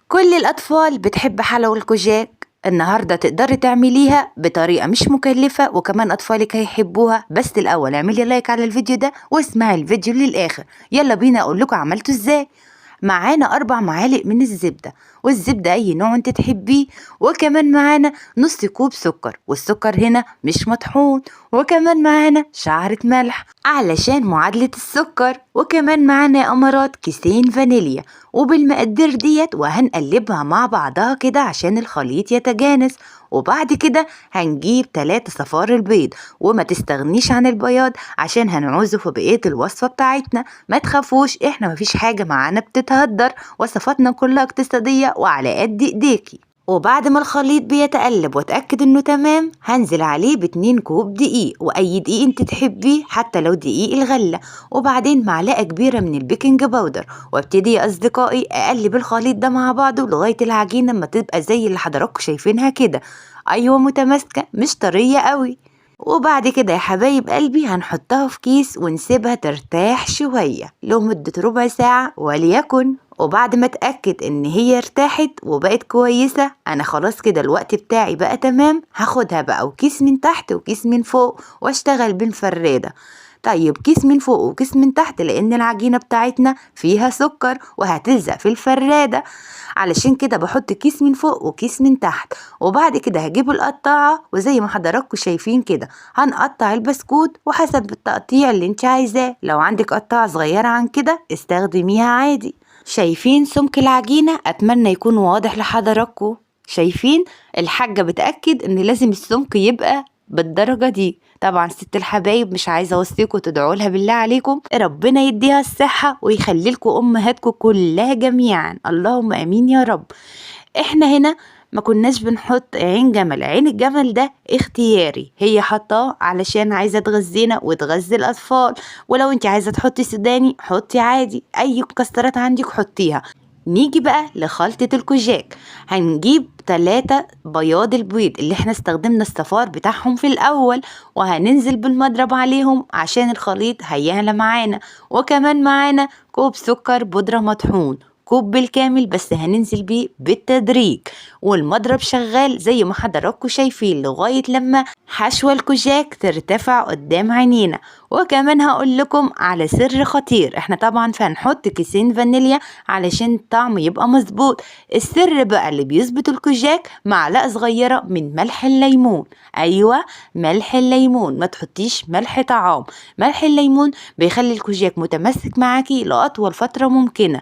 كل الأطفال بتحب حلوى الكوجاك. النهاردة تقدري تعمليها بطريقة مش مكلفة وكمان أطفالك هيحبوها. بس الأول اعملي لايك على الفيديو ده واسمعي الفيديو للآخر. يلا بينا أقول لكم عملته ازاي. معانا 4 معالق من الزبدة، والزبدة أي نوع انت تحبيه، وكمان معانا نص كوب سكر، والسكر هنا مش مطحون، وكمان معانا شعرة ملح علشان معادلة السكر، وكمان معانا يا قمرات كيسين فانيليا، وبالمقادير ديت وهنقلبها مع بعضها كده عشان الخليط يتجانس. وبعد كده هنجيب 3 صفار البيض، وما تستغنيش عن البياض عشان هنعوزه في بقية الوصفة بتاعتنا. ما تخافوش، احنا مفيش حاجة معانا بتتهدر، وصفاتنا كلها اقتصادية وعلى قد ايديكي. وبعد ما الخليط بيتقلب واتأكد انه تمام، هنزل عليه ب2 كوب دقيق، واي دقيق انت تحبيه حتى لو دقيق الغلة، وبعدين معلقة كبيرة من ال baking powder. وابتدي يا اصدقائي اقلب الخليط ده مع بعضه لغاية العجينة ما تبقى زي اللي حضراتكم شايفينها كده، ايوه متماسكة مش طرية قوي. وبعد كده يا حبايب قلبي هنحطها في كيس ونسيبها ترتاح شوية لمدة ربع ساعة وليكن. وبعد ما اتأكد ان هي ارتاحت وبقت كويسة، انا خلاص كده الوقت بتاعي بقى تمام، هاخدها بقى وكيس من تحت وكيس من فوق واشتغل بالفرادة. طيب كيس من فوق وكيس من تحت لان العجينة بتاعتنا فيها سكر وهتلزق في الفرادة، علشان كده بحط كيس من فوق وكيس من تحت. وبعد كده هجيب القطاعة، وزي ما حضراتكم شايفين كده هنقطع البسكوت وحسب التقطيع اللي انت عايزاه. لو عندك قطاعة صغيرة عن كده استخدميها عادي. شايفين سمك العجينة؟ اتمنى يكون واضح لحضراتكم. شايفين الحاجة بتأكد ان لازم السمك يبقى بالدرجة دي. طبعا ست الحبايب مش عايزة اوصيكم تدعوا لها بالله عليكم، ربنا يديها الصحة ويخلي لكم امهاتكم كلها جميعا، اللهم امين يا رب. احنا هنا ما كناش بنحط عين جمل، عين الجمل ده اختياري، هي حطاه علشان عايزة تغذينا وتغذي الأطفال. ولو انت عايزة تحطي سوداني حطي عادي، اي مكسرات عندك حطيها. نيجي بقى لخلطة الكوجاك. هنجيب 3 بياض البيض اللي احنا استخدمنا الصفار بتاعهم في الأول، وهننزل بالمضرب عليهم عشان الخليط هيعلى معانا. وكمان معانا كوب سكر بودرة مطحون، كوب بالكامل بس هننزل بيه بالتدريج، والمضرب شغال زي ما حضراتكم شايفين لغاية لما حشوة الكوجاك ترتفع قدام عينينا. وكمان هقول لكم على سر خطير، احنا طبعا هنحط كيسين فانيليا علشان الطعم يبقى مظبوط. السر بقى اللي بيظبط الكوجاك معلقة صغيرة من ملح الليمون. ايوه ملح الليمون، ما تحطيش ملح طعام، ملح الليمون بيخلي الكوجاك متمسك معاكي لأطول فترة ممكنة.